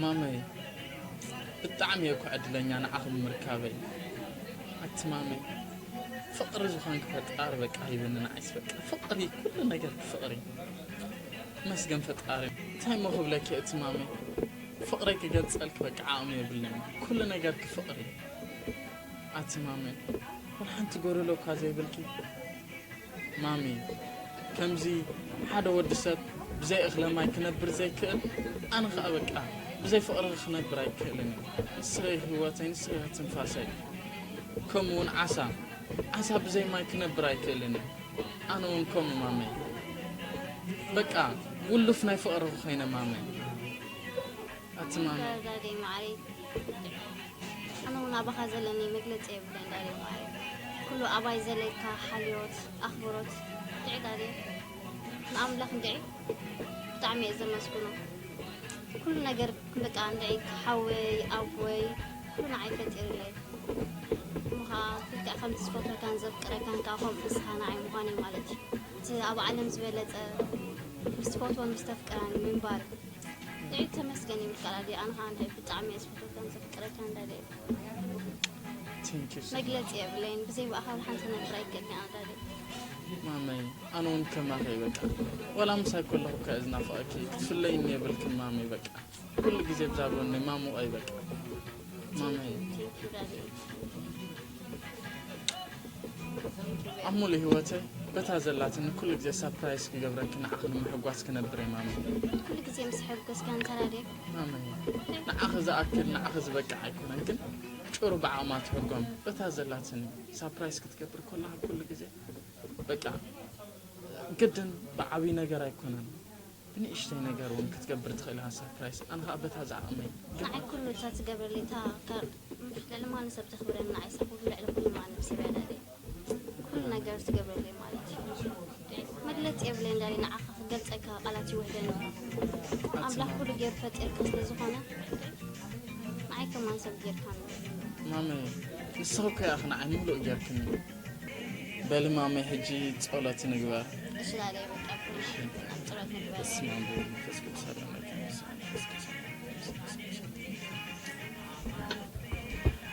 ማመይ፣ ብጣዕሚ እየ እኮ ዕድለኛ ንዓኺ ብምርካበይ። ኣቲ ማመይ፣ ፍቕሪ ዝኾንኪ ፈጣሪ በቃ ሂብኒ ንዓይስ በቃ። ፍቕሪ፣ ኩሉ ነገርኪ ፍቕሪ። መስገን ፈጣሪ። እንታይ እሞ ክብለኪ እቲ ማመይ? ፍቕረይ ክገልጸልኪ በቃ ዓቕሚ የብለይን። ኩሉ ነገርኪ ፍቕሪ። ኣቲ ማመይ፣ ወላ ሓንቲ ጎደሎ እኳ ዘይብልኪ። ማሚ፣ ከምዚ ሓደ ወዲ ሰብ ብዘይ እኽለ ማይ ክነብር ዘይክእል፣ ኣነ ኸኣ በቃ ብዘይ ፍቕርኺ ክነብር ኣይክእልን እየ። ንስኺ ህይወተይ፣ ንስኺ ትንፋሰይ። ከምኡ እውን ዓሳ፣ ዓሳ ብዘይ ማይ ክነብር ኣይክእልን እዩ። ኣነ እውን ከምኡ ማመይ። በቃ ውሉፍ ናይ ፍቕርኺ ኮይነ ማመይ። ኣቲ ማመይ። ዳዴ ማዓረይ፣ ኣነ እውን ኣባኻ ዘለኒ መግለጺ የብለይን ዳዴ ማዓረይ። ኩሉ ኣባይ ዘለካ ሓልዮት፣ ኣኽብሮት፣ እንድዒ ዳዴ ንኣምላኽ እንድዒ ብጣዕሚ እየ ዘመስግኖ። ኩሉ ነገር በቃ እንድዒ ሓወይ ኣቦይ ኩሉ ንዓይ ፈጢሩለይ። እሞ ኸዓ ልክዕ ከምቲ ዝፈትወካን ዘፍቅረካን ከዓ ከምኡ ንስኻ ንዓይ ምዃነይ ማለት እዩ። እቲ ኣብ ዓለም ዝበለጸ ምስ ትፈትዎን ምስ ተፍቅራን ምንባር። ልዕሊ ተመስገን ይብል ቃል ኣደይ። ኣነ ኸዓ ንዓይ ብጣዕሚ እየ ዝፈትወካን ዘፍቅረካን ዳደይ። Thank you so much. መግለጺ የብለይን። ብዘይ ብኣኻ ሓንቲ ክነብር ኣይክእልን እየ ኣነ ዳደይ። ማመይ ኣነ እውን ከማኺ እየ በቃ። ዋላ ምሳይ ከለኹ እኳ እየ ዝናፍቐኪ። ክትፍለይኒ የብልክን ማመይ በቃ። ኩሉ ግዜ ብዛ ጎነይ ማሙቐይ በቃ። ማመይ Thank you ዳደይ። ኣብ ሙሉእ ህይወተይ በታ ዘላትኒ ኩሉ ግዜ ሳፕራይዝ ክገብረኪ ንዓኺ ንምሕጓስ ክነብር እየ ማመይ። ኩሉ ግዜ ምስ ሕጎስካ እንተ ዳደይ። ማመይ ንዓኺ ዝኣክል ንዓኺ ዝበቅዕ ኣይኮነን ግን ጭሩ ብዓቕማ ትሕጎም በታ ዘላትኒ ሳፕራይዝ ክትገብር ከለኻ ኩሉ ግዜ በቃ ግድን ብዓብዪ ነገር ኣይኮነን ብንእሽተይ ነገር እውን ክትገብር ትኽእል ኢኻ ሳፕራይዝ ኣነ ኸዓ በታ ዝዓቕመይ ንዓይ ኩሉ እታ ትገብረለይ እታ ካብ ልዕሊ ማንም ሰብ ተኽብረኒ ንዓይ እሳ ኩሉ ልዕሊ ኩሉ ማንም ሰብ እያ ዳደይ። ኩሉ ነገር ትገብረለይ ማለት እዩ። መግለጺ የብለይን ዳደይ ንዓኻ ክገልጸካ ቃላት ይውሕደኒ። ኣምላኽ ኩሉ ገይሩ ፈጢርካ ስለ ዝኾነ ንዓይ ከማን ሰብ ጌርካኒ። ማመይ ንስኺ እኮ ኢኺ ንዓይ ሙሉእ ጌርክኒ። በሊ ማመይ ሕጂ ጸሎት ንግበር። እሺ ዳደይ በቃ ኣብ ጸሎት ንግበር። በስመ ኣብ ወወልድ ወመንፈስ ቅዱስ ኣሐዱ ኣምላክ።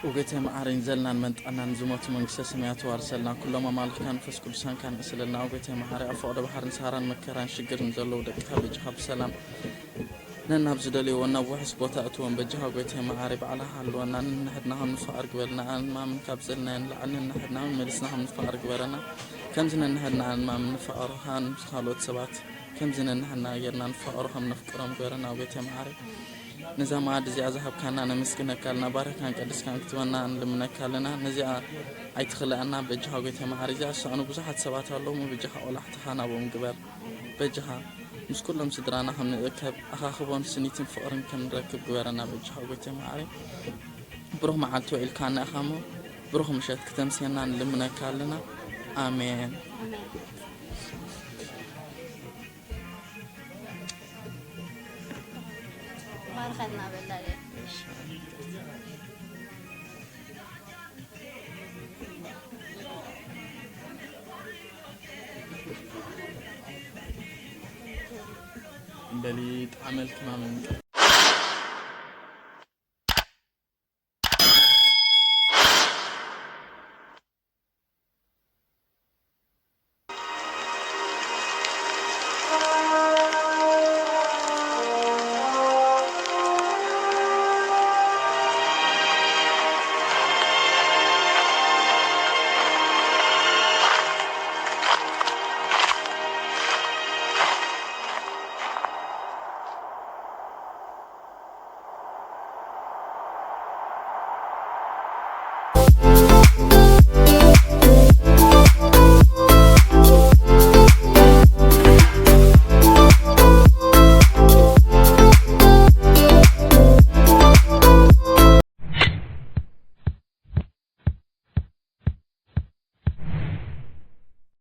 ኦጎይታይ መዓረይ ንዘልናን መንጣናን ዝሞቱ መንግስተ ሰማያት ተዋርሰልና ኩሎም ኣማልኽካን መንፈስ ቅዱሳንካን ንስለልና ኦጎይታይ መዓረይ ኣብ ፈቕዶ ባሕርን ሰሃራን መከራን ሽግርን ዘለዉ ደቅኻ በጃኻ ብሰላም ነናብ ዝደልይዎ ናብ ውሑስ ቦታ እትዎም በጃኻ ጎይታይ መዓረይ ባዕልኻ ሃልወና ነንሕድና ከም ንፋቐር ግበረልና ኣንማምን ካብ ዘልናዮ ንላዕሊ ነንሕድና መመሊስና ከም ንፋቐር ግበረና ከምዚ ነንሕድና ኣንማምን ንፋቐሩ ኻን ምስ ካልኦት ሰባት ከምዚ ነንሕድና ጌርና ንፋቐሩ ከም ነፍቅሮም ግበረና ጎይታይ መዓረይ ነዛ መኣዲ እዚኣ ዝሃብካና ነመስግነካ ኣለና። ባረካን ቀድስካን ክትበና ንልምነካ ኣለና። ነዚኣ ኣይትኽልኣና በጃኻ ጎይታ መሓሪ። እዚኣ ዝሰኣኑ ብዙሓት ሰባት ኣለዉ። እሞ በጃኻ ቆላሕትኻ ናብኦም ግበር። በጃኻ ምስ ኩሎም ስድራና ከም ንእከብ ኣኻኽቦን ስኒትን ፍቕርን ከም ንረክብ ግበረና በጃኻ ጎይታ መሓሪ። ብሩኽ መዓልቲ ውዒልካና ኢኻ እሞ ብሩኽ ምሸት ክተምስየና ንልምነካ ኣለና። ኣሜን። ኣሜን። ባርኸልና በል ዳንኤል። በሊ ጣዕመልኪ ማመን።